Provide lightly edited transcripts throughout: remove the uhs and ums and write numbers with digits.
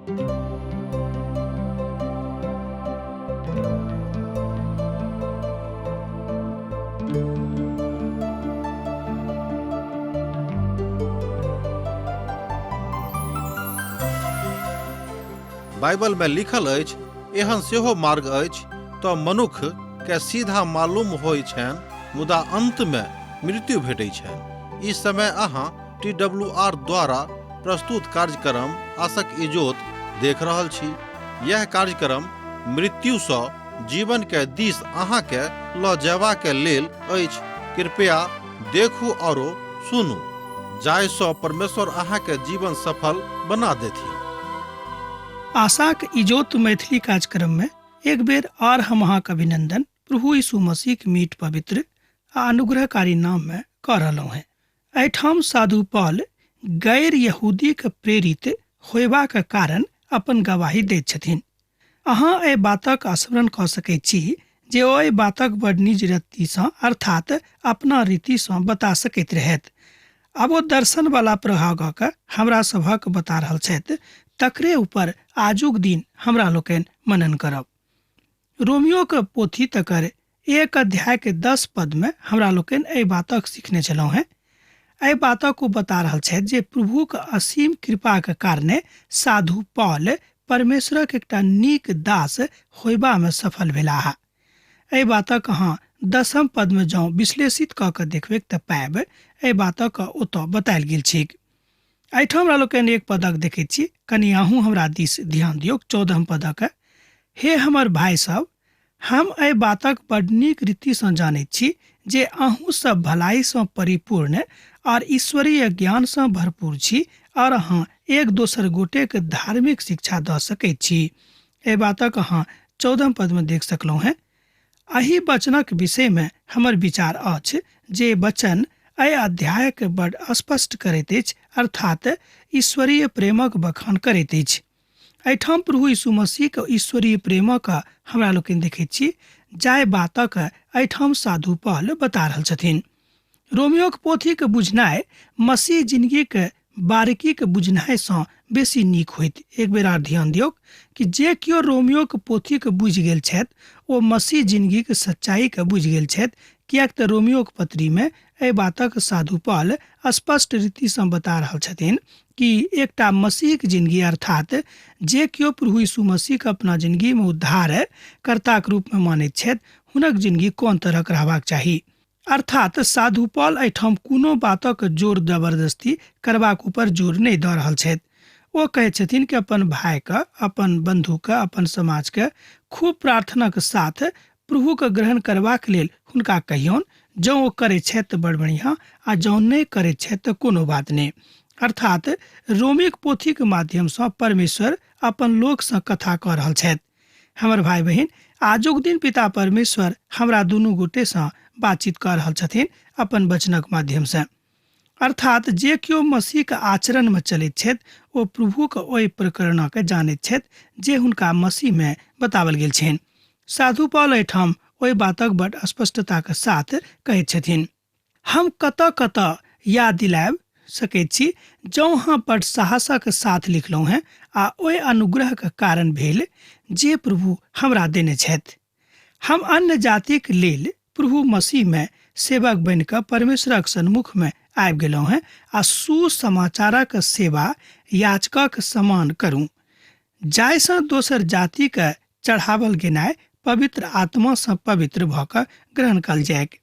Bible में लिखल अछि, एहन सेहो मार्ग अछि तऽ मनुख के सीधा मालूम होइ छनि, मुदा अंत में मृत्यु भेटै छनि। ई समय अहाँ टी डब्ल्यू आर द्वारा प्रस्तुत कार्यक्रम आसक इजोत देख रहल छी। यह कार्यक्रम मृत्यु सँ जीवन के दिस अहाँ के ल जयबा के लेल अछि। कृपया देखू औरो सुनू, जाहि सँ परमेश्वर अहाँ के जीवन सफल बना देथिन। आशाक इजोत मैथिली कार्यक्रम में एक बेर आर हम अहाँक अभिनंदन प्रभु यीशु मसीह मीठ पवित्र आ अनुग्रहकारी नाम में कऽ रहलहुँ हैं। एहिठाम साधु पॉल गैर यहूदीक प्रेरित होयबाक कारण अपन गवाही दैत छथिन। अहाँ एहि बातक स्मरण कऽ सकैत छी जे ओ एहि बातक बड़ निज रीतिसँ अर्थात अपना रीतिसँ बता सकैत रहथि। आब ओ दर्शन वाला प्रभाव कऽ कऽ हमरा सभक बता रहल छथि, तकरे ऊपर आजुक दिन हमरा लोकनि मनन करब। रोमियोक पोथी तकर 1 अध्याय के 10 पद में हमरा लोकनि एहि बातक सीखने छलहुँ हेँ। एहि बातक ओ बता रहल छथि जे प्रभुक असीम कृपाक कारणे साधु पॉल परमेश्वरक एकटा नीक दास होयबामे सफल भेलाह। एहि बातक अहाँ 10 पद में जँ विश्लेषित कऽ कऽ देखबैक तऽ पायब एहि बातक ओतऽ बतायल गेल छैक। एहिठाम हमरा लोकनि एक पदक देखैत छी, कनि अहूँ हमरा दिस ध्यान दियौक। 14 पदक, हे हमर भाय सब, हम एहि बातक बड नीक रीतिसँ जानैत छी जे अहूँ सब भलाइसँ परिपूर्ण और ईश्वरीय ज्ञानसँ भरपूर छी और अहाँ एक दोसर गोटेक धार्मिक शिक्षा दऽ सकैत छी। एहि बातक अहाँ 14 पदमे देख सकलहुँ हेँ। एहि वचनक विषयमे हमर विचार अछि जे वचन एहि अध्यायक बड स्पष्ट करैत अछि, अर्थात ईश्वरीय प्रेमक बखान करैत अछि। एहिठाम प्रभु यीशु मसीहक ईश्वरीय प्रेमक हमरा लोकनि देखैत छी, जाहि बातक एहिठाम साधु पॉल बता रहल छथिन। रोमियोक पोथीक बुझनाइ मसीह जिंदगीक बारीकीक बुझनाइसँ बेसी नीक होइत। एक बेर आर ध्यान दियौक कि जे केओ रोमियोक पोथीक बुझि गेल छथि ओ मसीह जिंदगीक सच्चाईके बुझि गेल छथि, किएक तऽ रोमियोक पत्रीमे एहि बातक साधु पॉल स्पष्ट रीतिसँ बता रहल छथिन कि एकटा मसीहक जिंदगी, अर्थात जे केओ प्रभु यीशु मसीहके अपना जिंदगीमे उद्धार कर्ताक रूपमे मानैत छथि, हुनक जिंदगी कोन तरहक रहबाक चाही। अर्थात साधु पॉल एहिठाम कोनो बातक जोर जबरदस्ती करबाक ऊपर जोर नहि दऽ रहल छथि। ओ कहै छथिन कि अपन भाइके, अपन बंधुके, अपन समाजके खूब प्रार्थनाक साथ प्रभुके ग्रहण करबाक लेल हुनका कहियौन। जँ ओ करै छथि तऽ बड़ बढ़िआँ, आ जँ नहि करै छथि तऽ कोनो बात नहि। अर्थात रोमिक पोथीके माध्यमसँ परमेश्वर अपन लोकसँ कथा कऽ रहल छथि। हमर भाइ बहिन, आजुक दिन पिता परमेश्वर हमरा दुनू गोटेसँ बातचीत कऽ रहल छथिन अपन वचनक माध्यमसँ। अर्थात जे केओ मसीहके आचरणमे चलैत छथि ओ प्रभुके ओहि प्रकरणके जानैत छथि जे हुनका मसीहमे बताओल गेल छनि। साधु पॉल एहिठाम ओहि बातक बड स्पष्टताके साथ कहैत छथिन। हम कतऽ कतऽ याद दिलायब सकैत छी जँ अहाँ बड साहसक साथ लिखलहुँ हेँ आ ओहि अनुग्रहके कारण भेल जे प्रभु हमरा देने छथि। हम अन्य जातिक लेल प्रभु मसीहमे सेवक बनि कऽ परमेश्वरक सन्मुखमे आबि गेलहुँ हेँ आ सुसमाचारक सेवा याचकक समान करू, जाहिसँ दोसर जातिके चढ़ावल गेनाइ पवित्र आत्मासँ पवित्र भऽ कऽ ग्रहण कयल जाइक।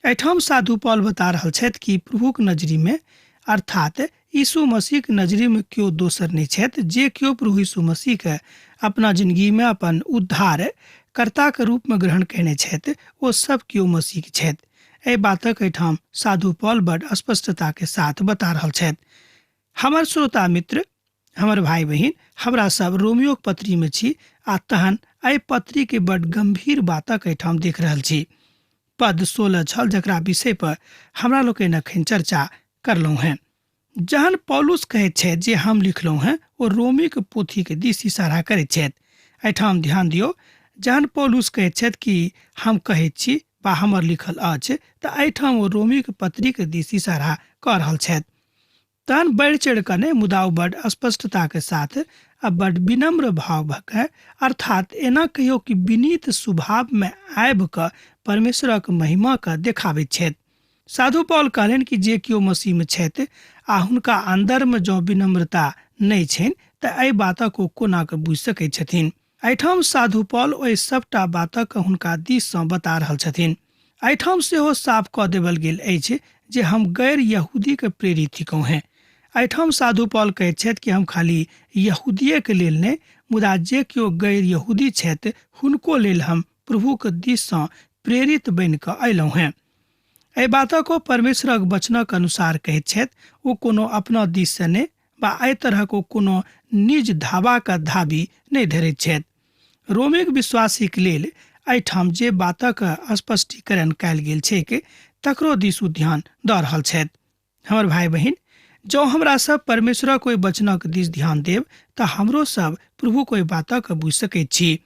एहिठाम साधु पॉल बता रहल छथि कि प्रभुक नजरिमे, अर्थात यीशु मसीहक नजरिमे केओ दोसर नहि छथि। जे केओ प्रभु यीशु मसीहके अपना जिंदगीमे अपन उद्धार कर्ताके रूपमे ग्रहण कयने छथि ओ सब केओ मसीहके छथि। एहि बातक एहिठाम साधु पॉल बड स्पष्टताके साथ बता रहल छथि। हमर श्रोता मित्र, हमर भाइ बहिन, हमरा सब रोमियोक पत्रीमे छी आ तहन एहि पत्रीके बड गंभीर बातक एहिठाम देख रहल छी। पद 16 छल जकरा विषय पर हमरा लोकनि अखन चर्चा करलहुँ हेँ। जहन पौलुस कहैत छथि जे हम लिखलहुँ हेँ, ओ रोमीक पोथीके दिस इशारा करैत छथि। एहिठाम ध्यान दियौ, जहन पौलुस कहैत छथि कि हम कहैत छी वा हमर लिखल अछि, तऽ एहिठाम ओ रोमीक पत्रीक दिस इशारा कऽ रहल छथि। तहन बढ़ि चढ़ि कऽ नहि, मुदा ओ बड स्पष्टताके साथ आ बड विनम्र भाव भऽ कऽ, अर्थात एना कहियो कि विनीत स्वभावमे आबि कऽ परमेश्वरक महिमाके देखाबैत छथि। साधु पॉल कहलनि कि जे केओ मसीहमे छथि आ हुनका अन्दरमे जँ विनम्रता नहि छनि तऽ एहि बातक ओ कोना कऽ बुझि सकैत छथिन। एहिठाम साधु पॉल ओहि सभटा बातक हुनका दिससँ बता रहल छथिन। एहिठाम सेहो साफ कऽ देबल गेल अछि जे हम गैर यहूदीके प्रेरित थिकहुँ हेँ। एहिठाम साधु पॉल कहैत छथि कि हम खाली यहूदिएके लेल नहि, मुदा जे केओ गैर यहूदी छथि हुनको लेल हम प्रभुके दिससँ प्रेरित बनि कऽ अयलहुँ हेँ। एहि बातक ओ परमेश्वरक वचनक अनुसार कहैत छथि। ओ कोनो अपना दिससँ नहि वा एहि तरहक ओ कोनो निज धाबाक धाबी नहि धरैत छथि। रोमिक विश्वासीक लेल एहिठाम जे बातक स्पष्टीकरण कयल गेल छैक तकरो दिस ओ ध्यान दऽ रहल छथि। हमर भाय बहिन, जँ हमरा सब परमेश्वरक ओहि वचनक दिस ध्यान देब तऽ हमरो सब प्रभुक ओहि बातक बुझि सकैत छी।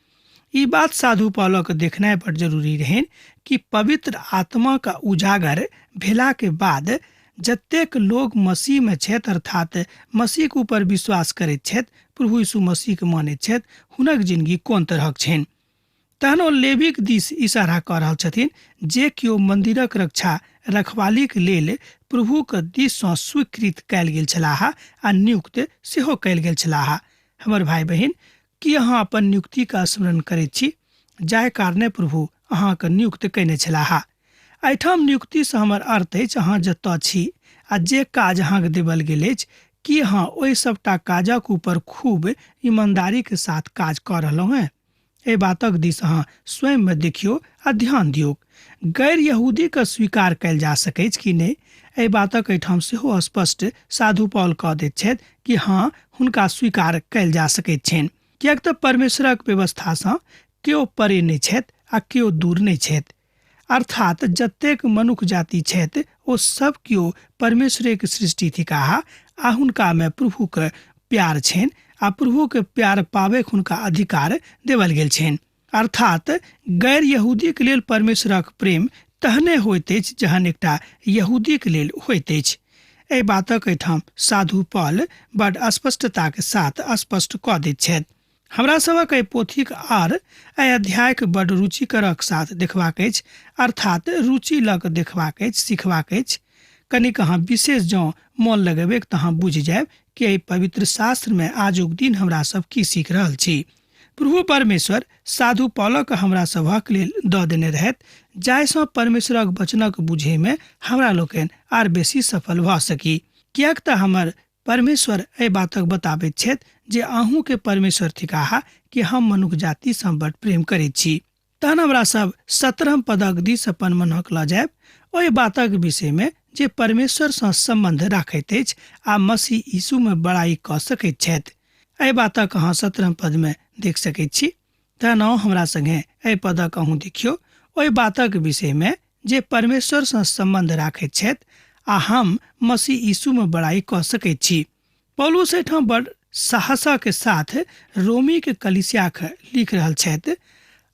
ई बात साधु पॉलक देखनाइ बड़ जरूरी रहनि कि पवित्र आत्माक उजागर भेलाके बाद जतेक लोग मसीहमे छथि, अर्थात मसीहके ऊपर विश्वास करैत छथि, प्रभु यीशु मसीहके मानैत छथि, हुनक जिंदगी कोन तरहक छनि। तहन ओ लेवीक दिस इशारा कऽ रहल छथिन जे केओ मन्दिरक रक्षा रखवालीक लेल प्रभुक दिससँ स्वीकृत कयल गेल छलाह आ नियुक्त सेहो कयल गेल छलाह। हमर भाय बहिन, की अहाँ अपन नियुक्तिके स्मरण करैत छी जाहि कारणे प्रभु अहाँके नियुक्त कयने छलाह? एहिठाम नियुक्तिसँ हमर अर्थ अछि अहाँ जतऽ छी आ जे काज अहाँके देबल गेल अछि, की अहाँ ओहि सभटा काजक ऊपर खूब ईमानदारीके साथ काज कऽ रहलहुँ हेँ? एहि बातक दिस अहाँ स्वयंमे देखियौ आ ध्यान दियौक। गैर यहूदीके स्वीकार कयल जा सकैछ कि नहि, एहि बातक एहिठाम सेहो स्पष्ट साधु पॉल कऽ दैत छथि कि हँ, हुनका स्वीकार कयल जा सकैत छनि, किएक तऽ परमेश्वरक व्यवस्थासँ केओ परे नहि छथि आ केओ दूर नहि छथि। अर्थात जतेक मनुख जाति छथि ओ सब केओ परमेश्वरेक सृष्टि थिकाह आ हुनकामे प्रभुके प्यार छनि आ प्रभुके प्यार पाबैक हुनका अधिकार देवल गेल छनि। अर्थात गैर यहूदीके लेल परमेश्वरक प्रेम तहने होइत अछि जहन एकटा यहूदीके लेल होइत अछि। एहि बातक एहिठाम साधु पॉल बड स्पष्टताके साथ स्पष्ट कऽ दैत छथि। हमरा सभक एहि पोथीक आर एहि अध्यायके बड रुचिकरक साथ देखबाक अछि, अर्थात रुचि लऽ कऽ देखबाक अछि, सिखबाक अछि। कनिक अहाँ विशेष जँ मोन लगेबै तऽ अहाँ बुझि जायब कि एहि पवित्र शास्त्रमे आजुक दिन हमरा सब की सीख रहल छी। प्रभु परमेश्वर साधु पॉलक हमरा सभक लेल दऽ देने रहथि जाहिसँ परमेश्वरक वचनक बुझैमे हमरा लोकनि आर बेसी सफल भऽ सकी, किएक तऽ हमर परमेश्वर एहि बातक बताबैत छथि जे अहूँके परमेश्वर थिकाह कि हम मनुख जातिसँ बड प्रेम करैत छी। तहन हमरा सब 17 पदक दिस अपन मनक लऽ जायब ओहि बातक विषयमे जे परमेश्वरसँ सम्बन्ध राखैत अछि आ मसीह यीशुमे बड़ाई कऽ सकैत छथि। एहि बातक अहाँ 17 पदमे देख सकैत छी। तहन अहाँ हमरा संगे एहि पदक अहूँ देखियौ ओहि बातक विषयमे जे परमेश्वरसँ सम्बन्ध राखैत छथि आ हम मसीह यीशुमे बड़ाई कऽ सकैत छी। पौलुस एहिठाम बड़ साहसक साथ रोमीके कलीसियाके लिख रहल छथि।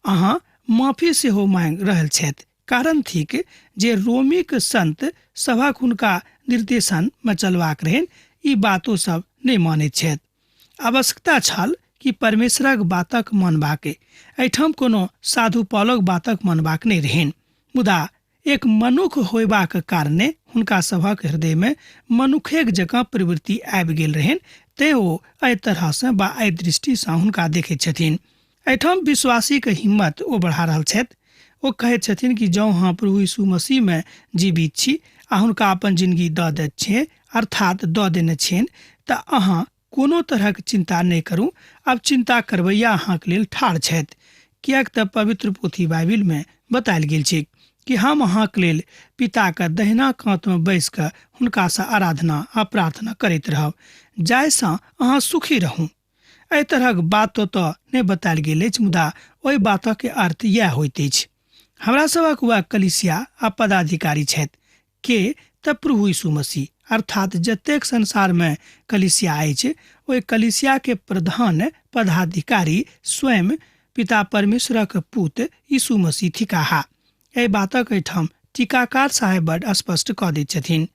अहाँ माफी सेहो मांगि रहल छथि, कारण थिक जे रोमीक संत सभक हुनका निर्देशनमे चलबाक रहनि, ई बात ओ सब नहि मानैत छथि। आवश्यकता छल कि परमेश्वरक बातक मानबाक, एहिठाम कोनो साधु पॉलक बातक मानबाक नहि रहनि, मुदा एक मनुख होयबाक कारणे हुनका सभक हृदयमे मनुखेक जकाँ प्रवृत्ति आबि गेल रहनि, तें ओ एहि तरहसँ वा एहि दृष्टिसँ हुनका देखैत छथिन। एहिठाम विश्वासीके हिम्मत ओ बढ़ा रहल छथि। ओ कहैत छथिन कि जँ अहाँ प्रभु यीशु मसीहमे जीवित छी आ हुनका अपन जिंदगी दऽ दैत छियै, अर्थात दऽ देने छियनि, तऽ अहाँ कोनो तरहक चिंता नहि करू। आब चिंता करबैया अहाँके लेल ठाढ़ छथि, किएक तऽ पवित्र पोथी बाइबिलमे बतायल गेल छै कि हम अहाँके लेल पिताके दहिना कातमे बैस कऽ हुनकासँ आराधना आ प्रार्थना करैत रहब, जाहिसँ अहाँ सुखी रहू। एहि तरहक बात ओतऽ नहि बतायल गेल अछि, मुदा ओहि बातक अर्थ इएह होइत अछि। हमरा सभक वएह कलीसिया आ पदाधिकारी छथि के तऽ प्रभु यीशु मसीह, अर्थात जतेक संसारमे कलीसिया अछि ओहि कलीसियाके प्रधान पदाधिकारी स्वयं पिता परमेश्वरक पुत यीशु मसीह थिकाह। एहि बातक एहिठाम टीकाकार साहेब बड स्पष्ट कऽ दैत छथिन।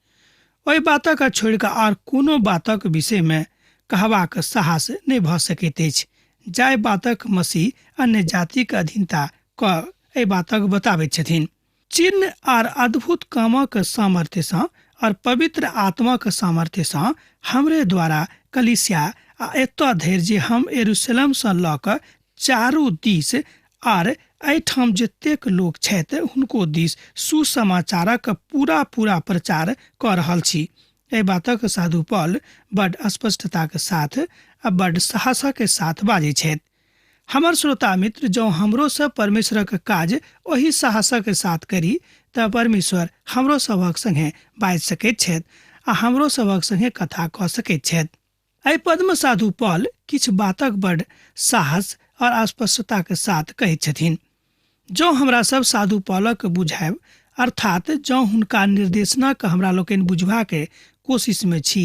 ओहि बातक छोड़ि कऽ आर कोनो बातक विषयमे कहबाक साहस नहि भऽ सकैत अछि। जाहि बातक मसीह अन्य जातिक अधीनता कऽ एहि बातक बताबैत छथिन। चिन्ह आर अद्भुत कामक सामर्थ्यसँ और पवित्र आत्माक सामर्थ्यसँ हमरे द्वारा कलीसिया आ एतऽ धरि जे हम यरूशलेमसँ लऽ कऽ चारू दिस आर एहिठाम जतेक लोक छथि हुनको दिस सुसमाचारक पूरा पूरा प्रचार कऽ रहल छी। एहि बातक साधु पॉल बड स्पष्टताक साथ आ बड साहसक साथ बाजै छथि। हमर श्रोता मित्र, जँ हमरो सब परमेश्वरक काज ओहि साहसक साथ करी तऽ परमेश्वर हमरो सभक संगे बाजि सकैत छथि आ हमरो सभक संगे कथा कऽ सकैत छथि। एहि पदमे साधु पॉल किछु बातक बड साहस और स्पष्टताक साथ कहैत छथिन। जँ हमरा सब साधु पॉलक बुझायब, अर्थात जँ हुनका निर्देशनाक हमरा लोकनि बुझबाक कोशिशमे छी,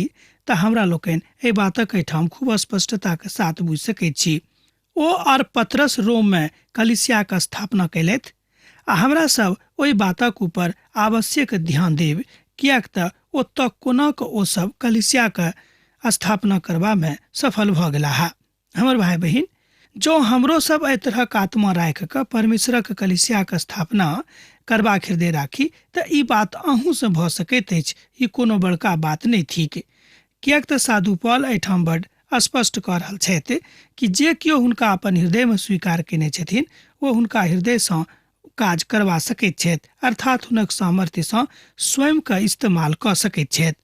तऽ हमरा लोकनि एहि बातक एहिठाम खूब स्पष्टताक साथ बुझि सकैत छी। ओ आर पतरस रोममे कलीसियाक स्थापना कयलथि आ हमरा सब ओहि बातक ऊपर आवश्यक ध्यान देब, किएक तऽ ओतऽ कोना कऽ ओ सब कलीसियाक स्थापना करबामे सफल भऽ गेलाह। हमर भाय बहिन, जँ हमरो सब एहि तरहक आत्मा राखि कऽ परमेश्वरक कलीसियाक स्थापना करबाक हृदय राखी तऽ ई बात अहूँसँ भऽ सकैत अछि। ई कोनो बड़का बात नहि थिक, किएक तऽ साधु पॉल एहिठाम बड स्पष्ट कऽ रहल छथि कि जे केओ हुनका अपन हृदयमे स्वीकार कयने छथिन ओ हुनका हृदयसँ काज करबा सकैत छथि, अर्थात हुनक सामर्थ्यसँ स्वयंके इस्तेमाल कऽ सकैत छथि।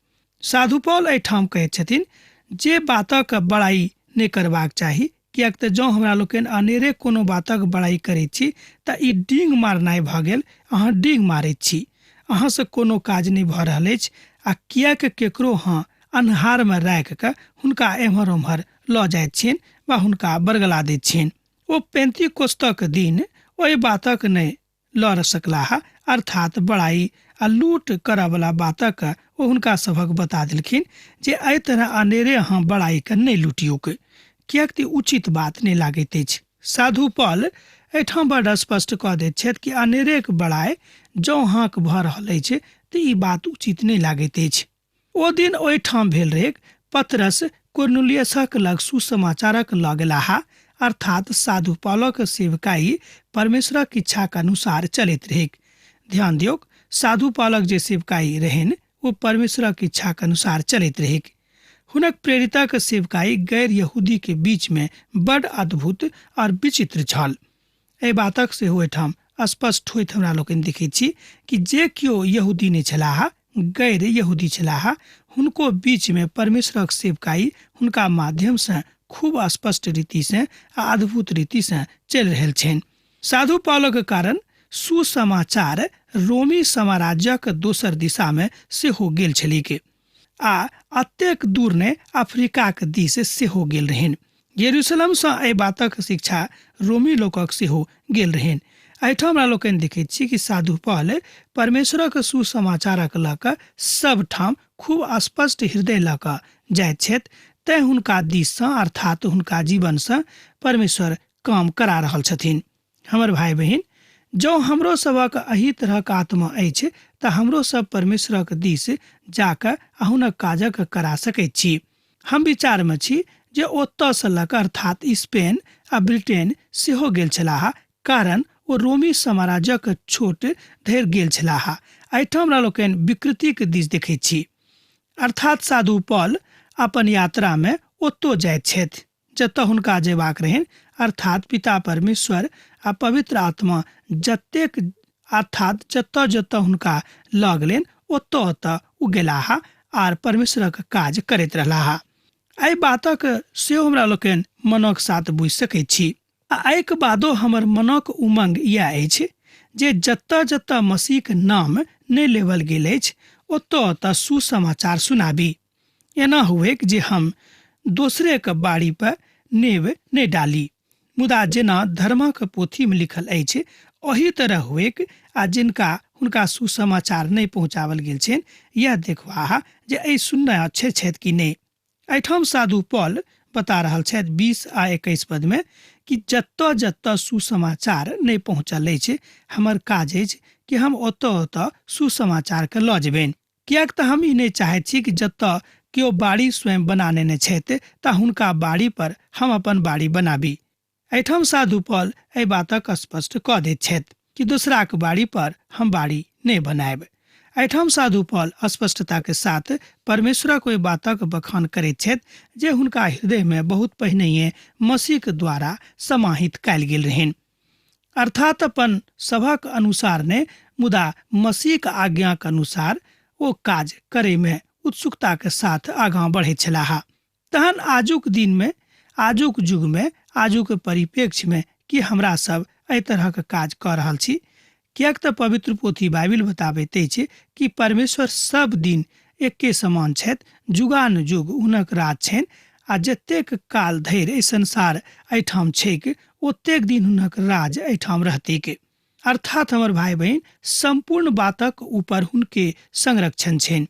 साधु पॉल एहिठाम कहैत छथिन जे बातक बड़ाई नहि करबाक चाही, किएक तऽ जँ हमरा लोकनि अनेरे कोनो बातक बड़ाई करैत छी तऽ ई डींग मारनाइ भऽ गेल। अहाँ डींग मारैत छी, अहाँसँ कोनो काज नहि भऽ रहल अछि, आ किएक केकरो अहाँ अन्हारमे राखि कऽ हुनका एम्हर ओम्हर लऽ जाइत छियनि वा हुनका बरगला दैत छियनि। ओ पेंतीकोस्तक दिन ओहि बातक नहि लऽ सकलाह, अर्थात बड़ाई आ लूट करऽवला बातक ओ हुनका सभक बता देलखिन जे एहि तरह अनेरे अहाँ बड़ाईके नहि लूटियौक, किएक तऽ उचित बात नहि लागैत अछि। साधु पॉल एहिठाम बड स्पष्ट कऽ दैत छथि कि अनेरेक बड़ाई जँ अहाँक भऽ रहल अछि तऽ ई बात उचित नहि लागैत अछि। ओ दिन ओहिठाम भेल रहैक। पतरस कोर्नुलियसक लग सुसमाचारक लऽ गेलाह, अर्थात साधु पॉलक सेवकाई परमेश्वरक इच्छाक अनुसार चलैत रहैक। ध्यान दियौक, साधु पॉलक जे सेवकाई रहनि ओ परमेश्वरक इच्छाक अनुसार चलैत रहैक। हुनक प्रेरितक सेवकाई गैर यहूदी के बीच में बड अद्भुत और विचित्र छल। एहि बातक सेहो एहिठाम स्पष्ट होइत हमरा लोकनि देखैत छी कि जे केओ यहूदी नहि छलाह, गैर यहूदी छलाह, हुनको बीच में परमेश्वरक सेवकाई हुनका माध्यम से खूब स्पष्ट रीति से आ अद्भुत रीति से चलि रहल छनि। साधु पॉलक कारण सुसमाचार रोमी साम्राज्यक दोसर दिशा में सेहो गेल छलीक आ अतेक दूर ने अफ्रीकाक दिस सेहो गेल रहनि। यरूशलेमसँ एहि बातक शिक्षा रोमी लोकक सेहो गेल रहनि। एहिठाम हमरा लोकनि देखैत छी कि साधु पॉल परमेश्वरक सुसमाचारक लऽ कऽ सबठाम खूब स्पष्ट हृदय लऽ कऽ जाइत छथि, तैं हुनका दिससँ अर्थात हुनका जीवनसँ परमेश्वर काम करा रहल छथिन। हमर भाय बहिन, जँ हमरो सभक एहि तरहक आत्मा अछि तऽ हमरो सब परमेश्वरक दिस जा कऽ आ हुनक काजक करा सकैत छी। हम विचारमे छी जे ओतऽसँ लऽ कऽ अर्थात स्पेन आ ब्रिटेन सेहो गेल छलाह, कारण ओ रोमी साम्राज्यक छोट धरि गेल छलाह। एहिठाम हमरा लोकनि विकृतिक दिस देखैत छी, अर्थात साधु पॉल अपन यात्रामे ओतौ जाइत छथि जतऽ हुनका जेबाक रहनि, अर्थात पिता परमेश्वर आ पवित्र आत्मा जतेक अर्थात जतऽ जतऽ हुनका लऽ गेलनि ओतऽ ओतऽ ओ गेलाह आर परमेश्वरक काज करैत रहलाह। एहि बातक सेहो हमरा लोकनि मनक साथ बुझि सकैत छी। आ एहिके बादो हमर मनक उमंग इएह अछि जे जतऽ जतऽ मसीहक नाम नहि लेबल गेल अछि ओतऽ ओतऽ सुसमाचार सुनाबी। एना हुएक जे हम दोसरेके बाड़ी पर नेब नहि डाली, मुदा जेना धर्मक पोथीमे लिखल अछि ओही तरह हुएक आ जिनका हुनका सुसमाचार नहि पहुँचाओल गेल छनि यह देखबाह जे एहि सुनने अच्छे छथि कि नहि। एहिठाम साधु पॉल बता रहल छथि 20 आ 21 पदमे कि जतऽ जतऽ सुसमाचार नहि पहुँचल अछि हमर काज अछि कि हम ओतऽ ओतऽ सुसमाचारके लऽ जेबनि, किएक तऽ हम ई नहि चाहैत छी कि जतऽ केओ बाड़ी स्वयं बना नेने छथि तऽ हुनका बाड़ी पर हम अपन बाड़ी बनाबी। एहिठाम साधु पॉल एहि बातक स्पष्ट कऽ दैत छथि कि दोसराक बाड़ी पर हम बाड़ी नहि बनायब। एहिठाम साधु पॉल स्पष्टता के साथ परमेश्वरक ओहि बातक बखान करैत छथि जे हुनका हृदय में बहुत पहिनहिए मसीह द्वारा समाहित कयल गेल रहनि। अर्थात अपन सभक अनुसार नहि, मुदा मसीहक आज्ञाक अनुसार ओ काज करे में उत्सुकता के साथ आगाँ बढ़ैत छलाह। तहन आजुक दिन में, आजुक युग में, आजुक परिप्रेक्ष्य में कि हमरा सब एहि तरहक काज कऽ रहल छी? किएक तऽ पवित्र पोथी बाइबिल बताबैत अछि कि परमेश्वर सब दिन एके समान छथि, जुगानुजुग हुनक राज छनि आ जतेक काल धरि एहि संसार एहिठाम छैक ओतेक दिन हुनक राज एहिठाम रहतैक। अर्थात हमर भाई बहिन, सम्पूर्ण बातक ऊपर हुनके संरक्षण छनि।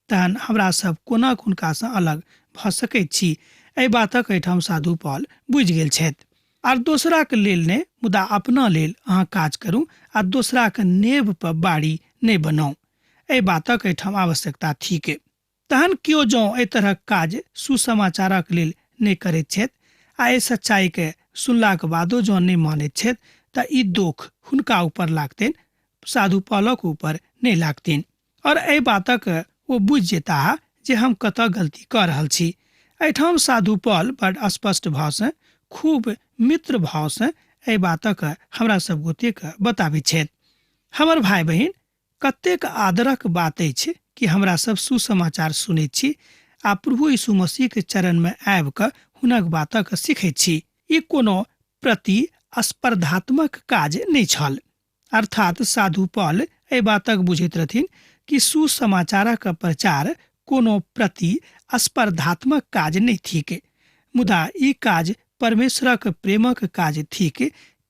तहन हमरा सब कोना हुनकासँ अलग भऽ सकैत छी? एहि बातक एहिठाम साधु पॉल बुझि गेल छथि। आर दोसराक लेल नहि, मुदा अपना लेल अहाँ काज करू आ दोसराक नेब पर बाड़ी नहि बनाउ, एहि बातक एहिठाम आवश्यकता थिक। तहन केओ जँ एहि तरहक काज सुसमाचारक लेल नहि करैत छथि आ एहि सच्चाइके सुनलाक बादो जँ नहि मानैत छथि तऽ ई दोख हुनका ऊपर लागतनि, साधु पॉलक ऊपर नहि लागतनि। और एहि बातक ओ बुझि जेताह जे हम कतऽ गलती कऽ रहल छी। एहिठाम साधु पॉल बड स्पष्ट भावसँ, खूब मित्र भावसँ एहि बातक हमरा सब गोटेके बताबैत छथि। हमर भाई बहिन, कतेक आदरक बात अछि कि हमरा सब सुसमाचार सुनैत छी आ प्रभु यीशु मसीह के चरण में आबि कऽ हुनक बातक सीखैत छी। ई कोनो प्रति स्पर्धात्मक काज नहि छल। अर्थात साधु पॉल एहि बातक बुझैत रहथिन कि सुसमाचारक प्रचार कोनो प्रति स्पर्धात्मक काज नहि थिक, मुदा ई काज परमेश्वरक प्रेमक काज थिक,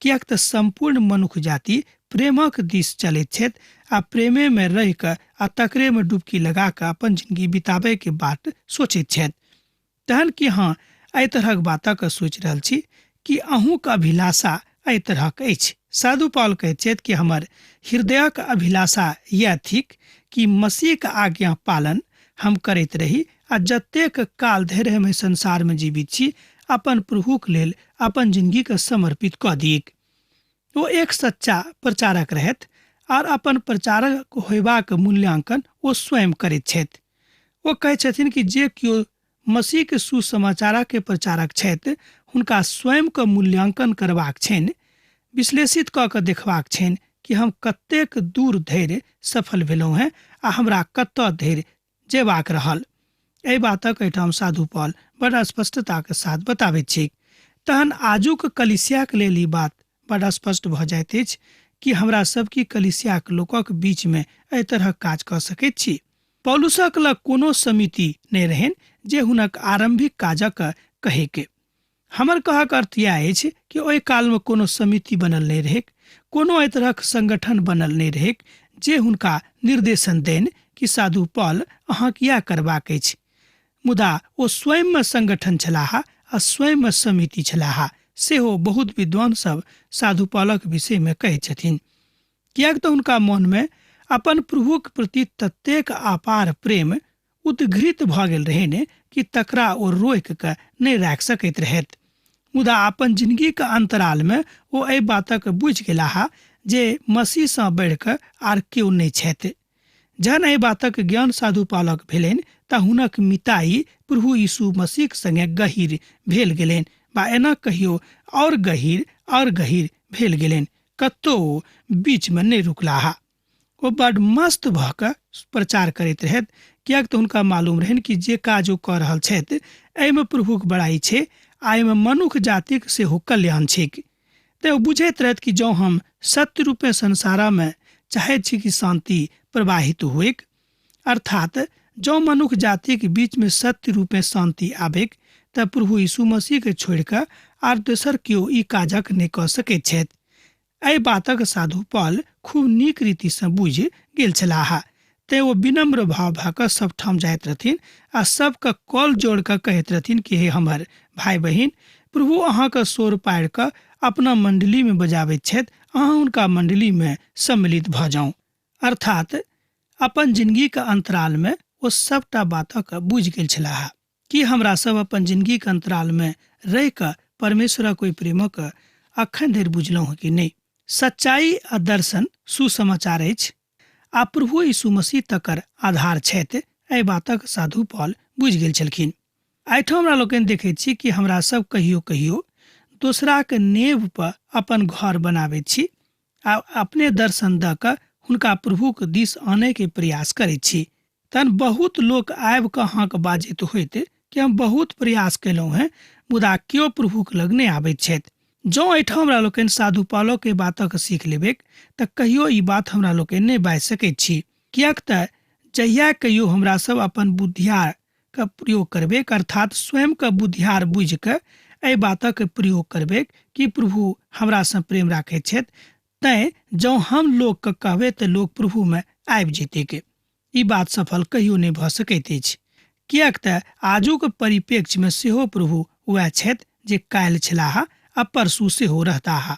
किएक तऽ सम्पूर्ण मनुख जाति प्रेमक दिस चलैत छथि आ प्रेमे में रहि कऽ आ तकरे में डुबकी लगा कऽ अपन जिंदगी बिताबय के बाट सोचैत छथि। तहन कि अहाँ एहि तरहक बातक सोचि रहल छी कि अहूँक अभिलाषा एहि तरहक अछि? साधु पॉल कहैत छथि कि हमर हृदयक अभिलाषा यैह थिक कि मसीहक आज्ञा पालन हम करैत रही आ जतेक काल धरि हम एहि संसार में जीवित छी अपन प्रभुक लेल अपन जिंदगीके समर्पित कऽ दियैक। ओ एक सच्चा प्रचारक रहथि आर अपन प्रचारक होयबाक मूल्यांकन ओ स्वयं करैत छथि। ओ कहै छथिन कि जे केओ मसीह के सुसमाचार के प्रचारक छथि हुनका स्वयं के मूल्यांकन करबाक छनि, विश्लेषित कऽ के देखबाक छनि कि हम कतेक दूर धरि सफल भेलहुँ हेँ आ हमरा कतऽ धरि जेबाक रहल। एहि बातक एहिठाम साधु पॉल बड़ स्पष्टताके साथ बताबैत छैक। तहन आजुक कलिसियाक लेल ई बात बड़ स्पष्ट भऽ जाइत अछि कि हमरा सब की कलिसियाक लोकक बीचमे एहि तरहक काज कऽ सकैत छी। पौलुसक लग कोनो समिति नहि रहनि जे हुनक आरम्भिक काजक कहैक। हमर कहक अर्थ इएह अछि कि ओहि कालमे कोनो समिति बनल नहि रहैक, कोनो एहि तरहक संगठन बनल नहि रहैक जे हुनका निर्देशन देनि कि साधु पॉल अहाँके इएह करबाक अछि। मुदा ओ स्वयंमे संगठन छलाह आ स्वयंमे समिति छलाह, सेहो बहुत विद्वान सब साधु पॉलक विषयमे कहै छथिन। किएक तऽ हुनका मोनमे अपन प्रभुक प्रति ततेक अपार प्रेम उद्घृत भऽ गेल रहनि कि तकरा ओ रोकि कऽ नहि राखि सकैत रहथि। मुदा अपन जिनगीक अन्तरालमे ओ एहि बातक बुझि गेलाह जे मसीहसँ बढ़ि कऽ आर केओ नहि छथि। जहन एहि बातक ज्ञान साधु पालक भेलनि तऽ हुनक मिताई प्रभु यीशु मसीहक संगे गहीर भेल गेलनि, बा एना कहियो और गहीर और गहीर भेल गेलनि, कतौ ओ बीचमे नहि रुकलाह। ओ बड मस्त भऽ कऽ प्रचार करैत रहथि, किएक तऽ हुनका मालूम रहनि कि जे काज ओ कऽ रहल छथि एहिमे प्रभुक बड़ाई छै आ एहिमे मनुख जातिक सेहो कल्याण छैक। तेँ ओ बुझैत रहथि कि जँ हम सत्य रूपेँ संसारमे चाहैत छी कि शान्ति प्रवाहित होइक, अर्थात जँ मनुख जातिक बीचमे सत्य रूपेँ शान्ति आबैक तऽ प्रभु यीशु मसीहके छोड़ि कऽ आर दोसर केओ ई काजक नहि कऽ सकैत छथि। एहि बातक साधु पॉल खूब नीक रीतिसँ बुझि गेल छलाह। तेँ ओ विनम्र भाव भऽ कऽ सभठाम जाइत रहथिन आ सबके कल जोड़ि कऽ कहैत रहथिन कि हे हमर भाय बहिन, प्रभु अहाँके सोर पारि कऽ अपना मण्डलीमे बजाबैत छथि, अहाँ हुनका मण्डलीमे सम्मिलित भऽ जाउ। अर्थात अपन जिनगीके अन्तरालमे ओ सभटा बातक बुझि गेल छलाह। की हमरा सब अपन जिनगीक अंतरालमे रहि कऽ परमेश्वरक ओहि प्रेमक अखन धरि बुझलहुँ हँ कि नहि? सच्चाइ आ दर्शन सुसमाचार अछि आ प्रभु यीशु मसीह तकर आधार छथि, एहि बातक साधु पॉल बुझि गेल छलखिन। एहिठाम हमरा लोकनि देखैत छी कि हमरा सब कहियो कहियो दोसराक नेव पर अपन घर बनाबैत छी आ अपने दर्शन दऽ कऽ हुनका प्रभुक दिस आनयके प्रयास करैत छी। तहन बहुत लोक आबि कऽ अहाँके बाजैत होइत कि हम बहुत प्रयास कयलहुँ हेँ, मुदा केओ प्रभुक लग नहि आबैत छथि। जँ एहिठाम हमरा लोकनि साधु पालोके बातक सीख लेबैक तऽ कहियो ई बात हमरा लोकनि नहि बाजि सकैत छी, किएक तऽ जहिया कहियो हमरा सब अपन बुद्धियार के प्रयोग करबैक, अर्थात स्वयं के बुद्धियार बुझि कऽ एहि बातक प्रयोग करबैक कि प्रभु हमरासँ प्रेम राखैत छथि, तैँ जँ हम लोकके कहबै तऽ लोक प्रभुमे आबि जेतैक। ई बात सफल कहियो नहि भऽ सकैत अछि, किएक तऽ आजुक परिप्रेक्ष्यमे सेहो प्रभु वएह छथि जे काल्हि छलाह आ परसू सेहो रहताह।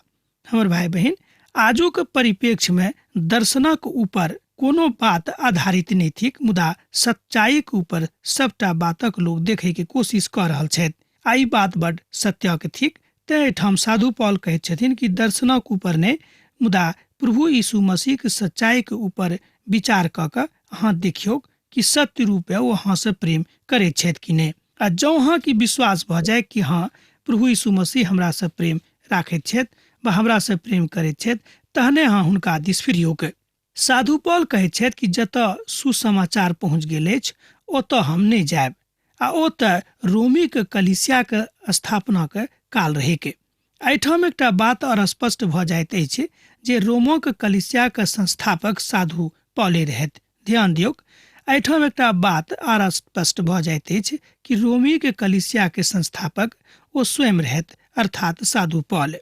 हमर भाय बहिन, आजुक परिप्रेक्ष्यमे दर्शनक ऊपर कोनो बात आधारित नहि थिक, मुदा सच्चाइक ऊपर सभटा बातक लोक देखैके कोशिश कऽ रहल छथि आ ई बात बड सत्यक थिक। तेँ एहिठाम साधु पॉल कहैत छथिन कि दर्शनक ऊपर नहि, मुदा प्रभु यीशु मसीहक सच्चाइक ऊपर विचार कऽ कऽ अहाँ देखियौक कि सत्य रूपे ओ अहाँसँ प्रेम करैत छथि कि नहि। आ जँ अहाँके विश्वास भऽ जाय कि हँ, प्रभु यीशु मसीह हमरासँ प्रेम राखैत छथि वा हमरासँ प्रेम करैत छथि, तहने अहाँ हुनका दिस फिरियौक। साधु पॉल कहैत छथि कि जतऽ सुसमाचार पहुँच गेल अछि ओतऽ हम नहि जायब, आ ओतऽ रोमीक कलीसियाक स्थापनाक काल रहैक। एहिठाम एकटा बात आओर स्पष्ट भऽ जाइत अछि जे रोमोक कलीसियाक संस्थापक साधु पॉले रहथि। ध्यान दियौक, एहिठाम एकटा बात आर स्पष्ट भऽ जाइत अछि कि रोमीक कलीसियाक संस्थापक ओ स्वयं रहथि, अर्थात साधु पॉल।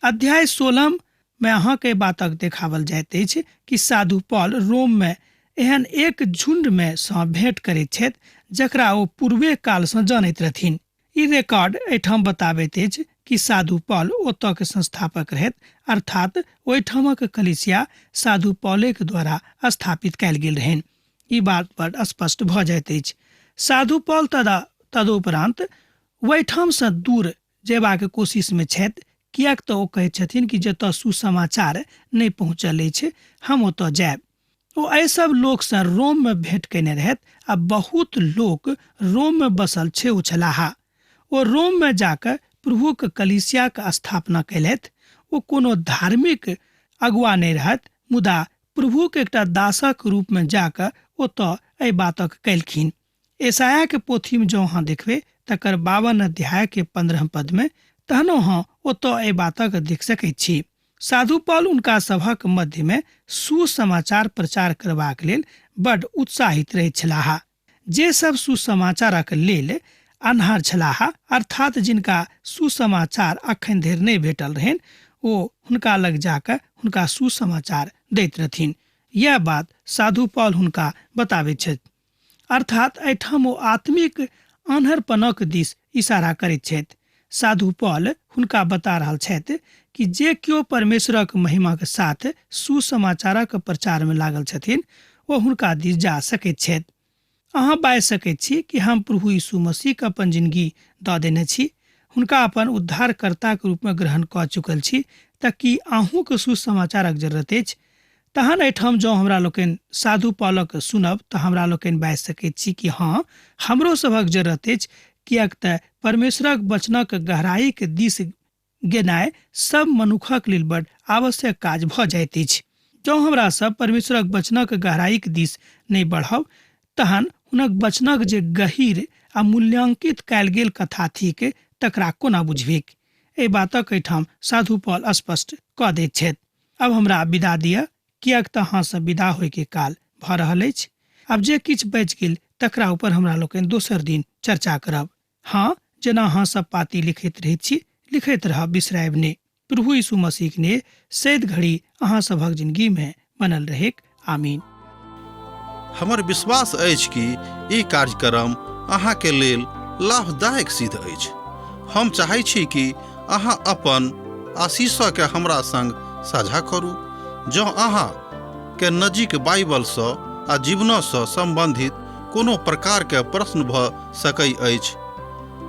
अध्याय 16 मे अहाँके बातक देखावल जाइत अछि कि साधु पॉल रोम मे एहन एक झुंड मे सँ भेंट करैत छथि जकरा ओ पूर्वे काल सँ जानैत रहथिन। ई रिकॉर्ड एहिठाम बताबैत अछि कि साधु पॉल ओतऽ के संस्थापक रहथि, अर्थात ओहिठामक कलीसिया साधु पॉलेक द्वारा स्थापित कयल गेल रहनि। ई बात बड स्पष्ट भऽ जाइत अछि। साधु पॉल तदुपरांत ओहिठाम सँ दूर जयबाक कोशिशमे छथि, किएक तऽ ओ कहैत छथिन कि जतऽ सुसमाचार नहि पहुँचल अछि हम ओतऽ जायब। ओ एहि सब लोकसँ रोममे भेंट कयने रहथि आ बहुत लोक रोममे बसल सेहो छलाह। ओ रोममे जाकऽ प्रभुक कलीसियाक स्थापना कयलथि। ओ कोनो धार्मिक अगुआ नहि रहथि, मुदा प्रभुक एकटा दासक रूपमे जाकऽ ओतऽ एहि बातक कयलखिन। यशायाह पोथीमे जँ अहाँ देखबै तकर 52 अध्यायके 15 पदमे, तहनो अहाँ ओतऽ एहि बातक देख सकैत छी। साधु पॉल हुनका सभक मध्यमे सुसमाचार प्रचार करबाक लेल बड उत्साहित रहैत छलाह। जे सब सुसमाचारक लेल अन्हार छलाह, अर्थात जिनका सुसमाचार अखन धरि नहि भेटल रहनि, ओ हुनका लग जाकऽ हुनका सुसमाचार दैत रहथिन। यैह बात साधु पॉल हुनका बताबैत छथि। अर्थात एहिठाम ओ आत्मिक आन्हरपनक दिस इशारा करैत छथि। साधु पॉल हुनका बता रहल छथि कि जे केओ परमेश्वरक महिमाक साथ सुसमाचारक प्रचारमे लागल छथिन ओ हुनका दिस जा सकैत छथि। अहाँ बाजि सकैत छी कि हम प्रभु यीशु मसीहके अपन जिनगी दऽ देने छी, हुनका अपन उद्धारकर्ताक रूपमे ग्रहण कऽ चुकल छी, तऽ की अहूँके सुसमाचारक जरूरत अछि? तहन एहिठाम जँ हमरा लोकनि साधु पॉलक सुनब तऽ हमरा लोकनि बाजि सकैत छी कि हँ, हमरो सभक जरूरत अछि, किएक तऽ परमेश्वरक वचनक गहराइक दिस गेनाइ सब मनुखक लेल बड आवश्यक काज भऽ जाइत अछि। जँ हमरा सब परमेश्वरक वचनक गहराइक दिस नहि बढ़ब तहन हुनक वचनक जे गहीर आ मूल्यांकित कयल गेल कथा थिक तकरा कोना बुझबैक? एहि बातक एहिठाम साधु पॉल स्पष्ट कऽ दैत छथि। आब हमरा विदा दिअ, किएक तऽ अहाँसँ विदा होइके काल भऽ रहल अछि। आब जे किछु बचि गेल तकरा ऊपर हमरा लोकनि दोसर दिन चर्चा करब। हँ, जेना अहाँ सब पाती लिखैत रहैत छी, लिखैत रहब, बिसरायब नहि। प्रभु यीशु मसीहक ने सैद घड़ी अहाँ सभक जिंदगी में बनल रहेक। आमीन। हमर विश्वास अछि कि ई कार्यक्रम अहाँके लेल लाभदायक सिद्ध अछि। हम चाहै छी कि अहाँ अपन आशीषके हमरा संग साझा करू। जँ अहाँ के नजीक बाइबलसँ आ जीवनसँ सम्बन्धित कोनो प्रकारके प्रश्न भऽ सकै अछि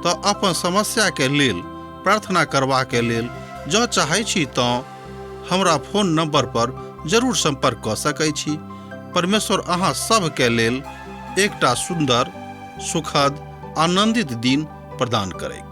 तऽ अपन समस्याके लेल प्रार्थना करबाके लेल जँ चाहै छी तँ हमरा फोन नंबर पर जरूर संपर्क कऽ सकै छी। परमेश्वर अहाँ सभके लेल एकटा सुन्दर, सुखद, आनंदित दिन प्रदान करैक।